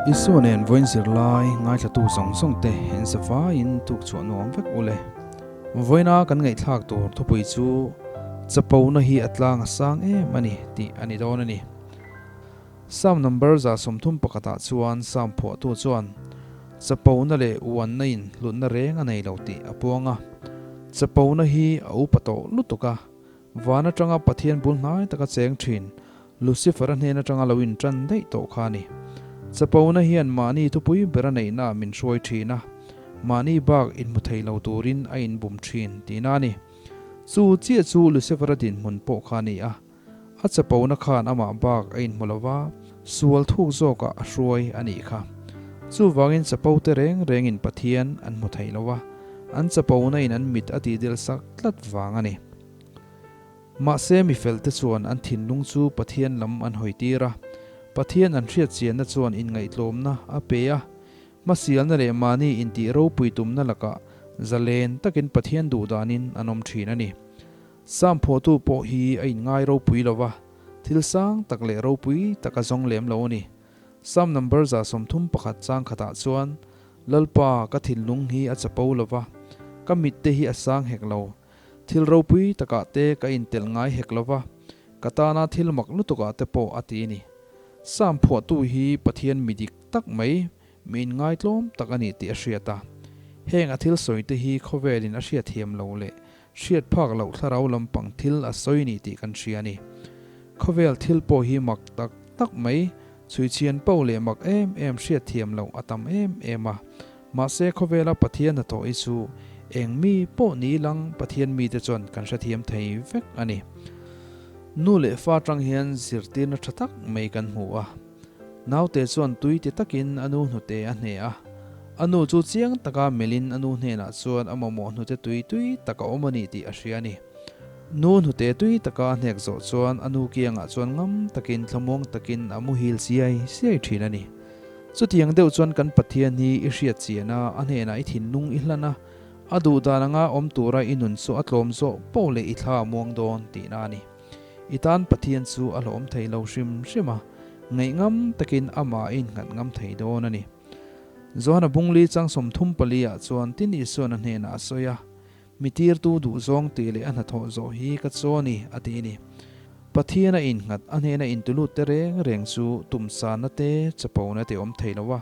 Isua nen vawiin zirlai ngaithlatu zawng zawng te in zavaiin tuk chhuah nuam vek ule. Vawiina kan ngaihthlak tur thupui chu Chapona hi a tlang a sang em a ni tih a ni dawn a ni. Psalm number 31 ah chuan Psalm phuahtu chuan Chapona leh uanna in hlutna reng a nei lo tih a puang a. Chapona hi a upa tawh lutuk a, van atanga Pathian bul hnai taka cheng thin Lucifer-a hnen atanga lo intan daih tawh kha a ni. Chapona hian mahni thupui bera neihna min hruai thin a, mahni bak inhmu thei lo turin a inbum thin tihna a ni. Chu chiah chu Lucifer-a dinhmun pawh kha a ni a, a chapona khan amah bak a inhmu lo va, sual thuk zawkah a hruai a nih kha. Chuvangin chapo te reng rengin Pathian an hmu thei lo va, an chapona in an mit a tihdel sak tlat vang a ni. Mahse mi felte chuan an thinlung chu Pathian lam an hawi tir a, Pathian an hriat chianna chuan inngaihtlawmna a pe a, hmasialna leh mahni intih ropui tumna lakah zalen takin Pathian duhdanin an awm thin a ni. Sam phuahtu pawh hi a inngai ropui lo va, thil sang tak leh ropui tak a zawng lem lo a ni. Sam number 31 chang khatah chuan, Lalpa, ka thinlung hi a chapo lo va, ka mitte hi a sang hek lo. Thil ropui takah te ka intelh ngai hek lo va, ka tana thil mak lutukah te pawh a ti a ni. Sam phuahtu hi Pathian mi dik tak mai, mi inngaitlawm tak a ni tih a hriat a. Heng a thil sawi te hi khawvelin a hriatthiam lo leh hriat phak loh thlarau lampang thil a sawi ni tih kan hria a ni. Khawvel thil pawh hi mak tak tak mai, chhuichhian poh leh mak em em hriatthiam loh a tam em em a. Mahse khawvela Pathian hnathawh hi chu eng mi pawh ni lang Pathian mite chuan kan hrethiam thei vek a ni. Nu leh fa atang hian zirtirna tha tak mai kan hmu a. Naute chuan tui ti takin a nu hnute a hne a. A nu chu chiang taka melhin a nu hnenah chuan a mamawh hnute tui tui tak a awm a ni tih a hria a ni. Nu hnute tui taka a hnek zawh chuan a nu kiangah chuan ngam takin thlamuang takin a muhil siai siai thin a ni. Chutiang deuh chuan kan Pathian hi i hriat chian a, a hnenah i thinlung i hlan a, a duh dan anga awm tura i nun chu a tlawm zawh poh leh i thla a muang dawn tihna a ni. I tan Pathian chu a hlawm thei lo hrim hrim a, ngaih ngam takin amah a innghat ngam thei dawn a ni. Johana Bungli chang 34 ah chuan tin Isuan a hnenah a sawi a, Mi tirtu duhzawng tih leh a hnathawh zawh hi ka chaw a ni, a ti a ni. Pathian a innghat, a hnena intulut te reng reng chu tumsana te, chapona te awm thei lo a.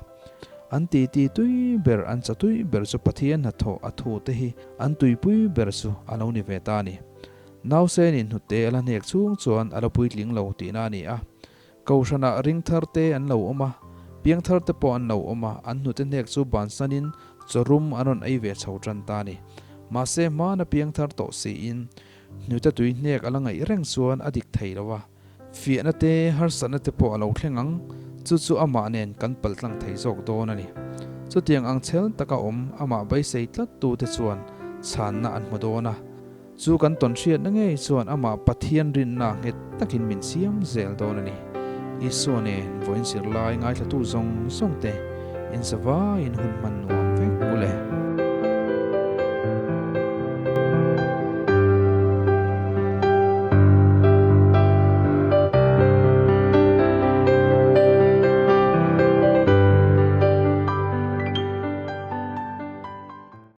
An titi tui ber, an cha tui ber chu Pathian hnathawh a thu te hi an tuipui ber chu a lo ni ve ta a ni. Nausenin hnute a la hnek chhung chuan a la puitling lo tihna a ni a. Kohhranah ring thar te an lo awm a, piang thar te pawh an lo awm a, an hnute hnek chu bansanin chawrum an rawn ei ve chho tan ta a ni. Mahse hmana piang thar tawh siin hnute tui hnek a la ngaih reng chuan a dik thei lo a, fiahna te harsatna te pawh a lo thleng ang, chu chu amah nen kan paltlang thei zawk dawn a ni. Chutiang ang chhel taka awm amah beisei tlat tute chuan chhanna an hmu dawn a. Chu kan tawn hriatna ngei chuan amah Pathian rinna nghet takin min siam zel dawn a ni. Isua nen vawiin zirlai ngaithlatu zawng zawng te in zavaiin hun hman nuam.